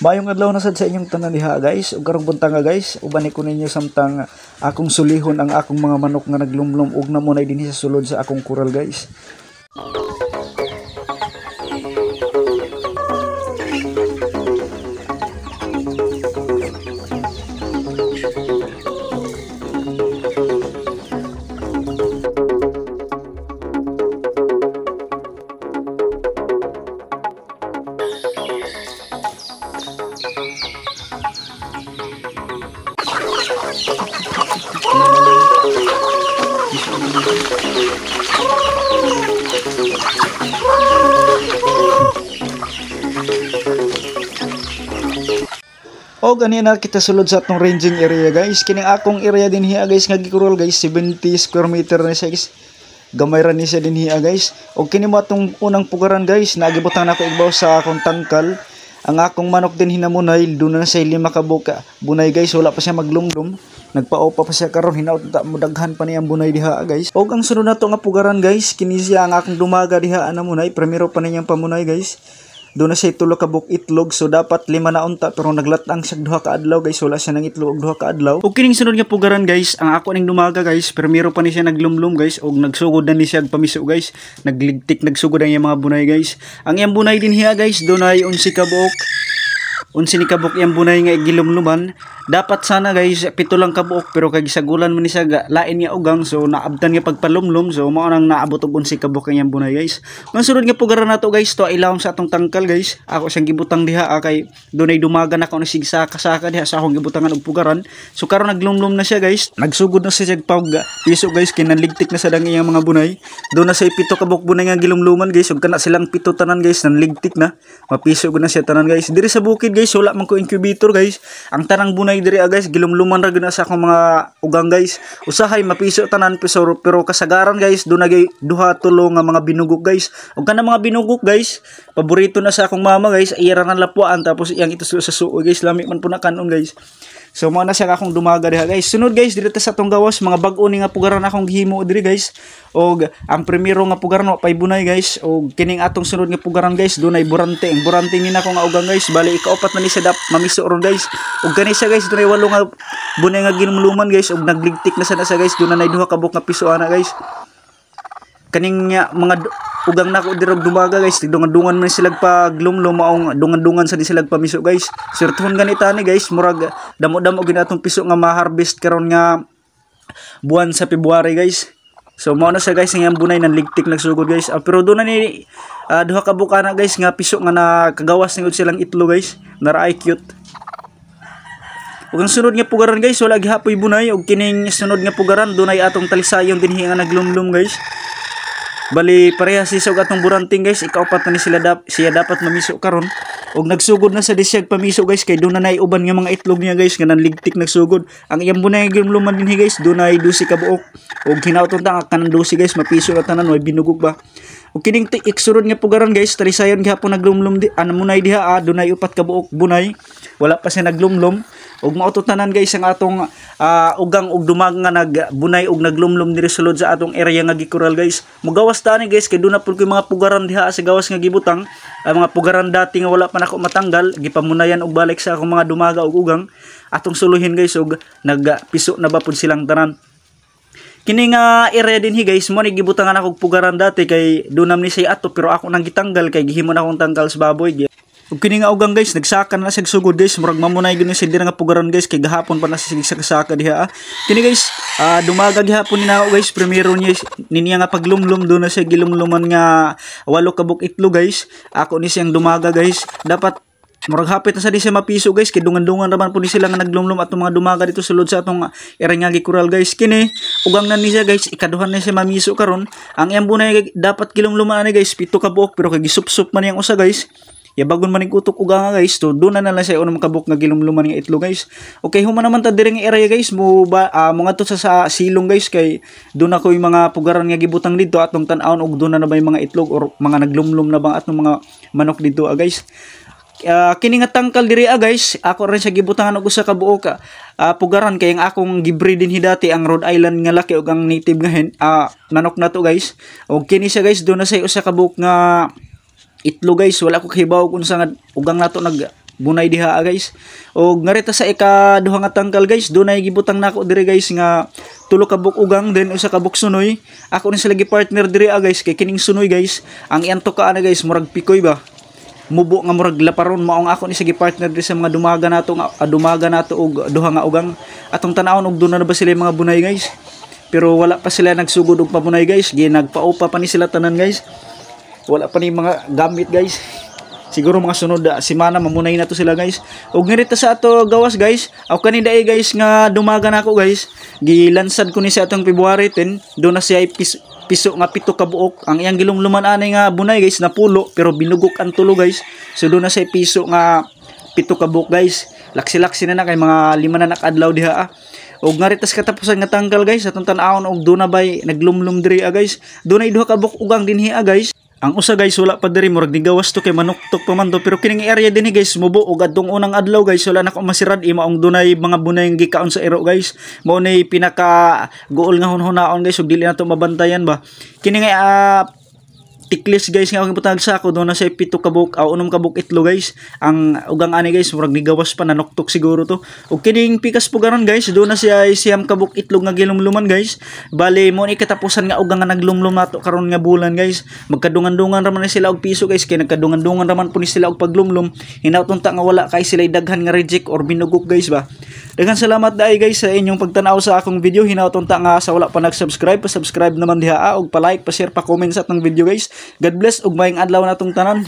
Maayong adlaw na sad sa inyong tanan diha, guys. Ug karong buntag guys, uban ko ninyo samtang akong sulihon ang akong mga manok nga naglumlum ug namunay dinhi sa sulod sa akong kural, guys. O gani na kita sulod sa atong ranging area, guys. Kining akong area dinhi, guys, nga gikural, guys, 70 square meter na siya, guys. Gamay ra ni siya dinhi, guys. Og kini mo atong unang pugaran, guys, nagibutang nako igbaw sa akong tangkal. Ang akong manok din hinamunay, doon na siya 5 ka buka. Bunay, guys, wala pa siya maglumlum. Nagpaopa pa siya karon, hinaot ta mo daghan pa niyang bunay diha, guys. Og ang sunod nato nga pugaran, guys, kini siya ang akong dumaga diha namunay, primero pa niyang pamunay, guys. Doon na siya 3 ka buok itlog, so dapat 5 na unta, pero naglatang siya 2 ka adlaw, guys, wala siya nang itlog og 2 ka adlaw. Og kining sunod nga pugaran, guys, ang ako ning dumaga, guys, primero pa ni siya naglumlum, guys, og nagsugod na ni siya pamiso, guys. Nagligtik nagsugod ang iyang mga bunay, guys. Ang iyang bunay din hiya, guys, dunay 11 ka buok. 11 ni kabuok iyang bunay nga gilumluman. Dapat sana, guys, 7 lang kabuok, pero kay gisagulan man ni siya lain nga ugang, so naabtan nga pagpalumlum, so mao nang naabot og 11 kabuok ang iyang bunay, guys. Ang sunod nga pugaran nato, guys, to ilawom sa atong tangkal, guys. Ako siyang gibutang diha, kay dunay dumaga na ako ni sigsaka-saka diha sa akong gibutangan og pugaran. So karon naglumlum na siya, guys. Nagsugod na siya pag piso, guys, kay nanligtik na sa dang iyang mga bunay. Doon na siya 7 kabuok bunay nga gilumluman, guys. Ug kana silang 7 tanan, guys, nanligtik na. Mapiso gud na siya tanan, guys. Diri sa bukid, guys, wala man ko incubator, guys. Ang tanang bunay diri, guys, gilumluman ra gyud na sa akong mga ugang, guys. Usahay mapiso tanan pero kasagaran, guys, doon na duha tulo nga mga binugok, guys. Ug kana mga binugok, guys, paborito na sa akong mama, guys. Ira nang lapuan tapos iyang ituslo sa suoy, guys. Lami man po na kanon, guys. So mao na siya akong dumaga diha, guys. Sunod, guys, diri ta sa atong gawas, mga bag-o ni nga pugaran akong gihimo diri, guys. Og ang primero nga pugaran wa pay bunay, guys. Og kining atong sunod nga pugaran, guys, dunay burante. Ang burante ni nako nga ugang, guys. Bali ikaupat na ni siya mamiso ron, guys. Og kani siya, guys, dunay 8 nga bunay nga ginumluman, guys. Og nagligtik na sa guys. Dunay 2 ka buok nga piso ana, guys. Kaning mga ugang nako diri og dumaga, guys, dungan-dungan man sila paglumlum, maong dungan-dungan sa di sila pamiso, guys. Sertuhon ganita ni, guys, murag damo-damo gyud atong piso nga ma-harvest karon nga buwan sa February, guys. So mao na siya, guys, ang bunay nan ligtik nagsugod, guys. Pero doon na ni 2 ka buok ana, guys, nga piso nga nakagawas ni silang itlog, guys. Naraay cute. Ug ang sunod nga pugaran, guys, wala gihapoy bunay. Ug kining sunod nga pugaran dunay atong talisayon dinhi nga naglumlum, guys. Bali pareha si og atong buranting, guys, ikaupat na ni sila siya dapat mamiso karon. Og nagsugod na sa disyag pamiso, guys, kay doon na uban nga mga itlog niya, guys, nga nanligtik nagsugod. Ang iyang bunay gilumluman dinhi, guys, dunay 12 ka buok. Og hinauton ta ang kanang 12, guys, mapiso na tanan, way binugok ba. Og kining iksurod nga pugaran, guys, talisayon gihapon naglumlum di munay diha, dunay 4 ka buok bunay. Wala pa siya naglumlum. Og mao to tanan, guys, ang atong ugang og dumag nga nagbunay og naglumlum diri sulod sa atong area nga gikural, guys. Mugawas tani, guys, kay duna pud koy mga pugaran diha sa gawas nga gibutang. Ang mga pugaran dati nga wala pa nako matanggal, gipamunayan og balik sa akong mga dumaga og ugang. Atong suluhin, guys, og nagpiso na ba pud silang tanan. Kini nga area dinhi, guys, mo ni gibutangan ako og pugaran dati kay dunam ni siya ato, pero ako nang gitanggal kay gihimo na akong tanggal sa baboy. Ug kini nga ugang, guys, nagsaka na siya sugod, guys, murag mamunay gyud siya dira nga pugaran, guys, kay gahapon pa na siya saka diha. Kini, guys, dumaga gihapon ni nako, guys, primero niya niya nga paglumlum, do na siya gilumluman nga 8 ka buok itlog, guys. Ako ni siyang dumaga, guys. Dapat murag hapit na sa di siya mapiso, guys, kay dungan-dungan raman po ni sila nga naglumlum atong mga dumaga dito sulod sa atong area nga gikural, guys. Kini ugang na ni siya, guys, ikaduhan na siya mamiso karon. Ang iyang bunay dapat gilumluman ani, guys, 7 ka buok, pero kay gisupsup man iyang usa, guys. Yabagon man ning utok uga nga, guys, to doon na lang siya unang makabuk nga gilumluman nga itlog, guys. Okay, human naman ta diri nga area, guys, mo ba mo ngadto sa silong, guys, kay doon ako yung mga pugaran nga gibutang dito atong tan-awon og doon na ba yung mga itlog or mga naglumlum na bang atong mga manok dito, guys. Kini nga tangkal diri, guys, ako rin siya gibutangan og usa ka buok pugaran kay ang akong gibreed dinhi dati ang Rhode Island nga laki ug ang native nga hen, manok na to, guys. Og kini siya, guys, doon na siya usa ka buok nga itlog, guys. Wala ko kahibaw kung sa ugang nato nag bunay diha guys. Og ngarita sa ikaduha nga tangkal guys, dunay gibutang nako diri guys nga tulo ka buok ugang, then usa ka buok sunoy. Ako ni sila gi-partner diri guys, kay kining sunoy guys, ang ianto ka ana guys, murag pikoy ba, mubo nga murag laparon. Maong ako ni sa gi-partner diri sa mga dumaga nato nga dumaga nato og duha nga ugang. Atong tan-awon og duna na ba sila yung mga bunay guys, pero wala pa sila nagsugod og pabunay guys. Ginagpaupa pa ni sila tanan guys, wala pa ni mga gamit guys. Siguro mga sunod semana mamunay na to sila guys. Og ngarita sa ato gawas guys, aw kani dae guys nga dumaga nako guys, gilansad ko ni sa atong February 10. Do na siya piso nga 7 ka buok. Ang iyang gilumluman ani nga bunay guys, napulo, pero binugok ang tulo guys. So do na siya piso nga 7 ka buok guys. Laksi-laksi na na kay mga 5 na nakadlaw diha. Og nga sa katapusan nga tangkal guys, atong tan-awon og duna bay naglumlum diri guys. Dunay duha ka buok ugang dinhi guys. Ang usa guys, wala pa diri, murag nigawas to kay manuktok pa man to, pero kining area dinhi guys, mubo. Og adtong unang adlaw guys, wala na ko masirad maong dunay mga bunay nga gikaon sa iro guys. Mao nay pinaka guol nga hunhunaon guys ug dili na to mabantayan ba. Kini nga tiklis guys nga akong ibutang sako, doon na sa 7 ka buok aw 6 ka buok itlog guys. Ang ugang ani guys, murag nigawas pa, nanuktok siguro to. Ug kining pikas pugaran guys, doon na siya 9 ka buok itlog nga gilumluman guys. Bale mo ni katapusan nga ugang nga naglumlum nato karon nga bulan guys. Magkadungan-dungan ra man ni sila og piso guys, kay nagkadungan-dungan ra man po ni sila og paglumlum. Hinaut unta nga wala kay sila daghan nga reject or binugok guys ba. Daghang salamat dai guys sa inyong pagtanaw sa akong video. Hinaut unta nga sa wala pa nag-subscribe, pa-subscribe naman diha ug pa-like, pa-share, pa-comment sa atong video guys. God bless ug maayong adlaw natong tanan.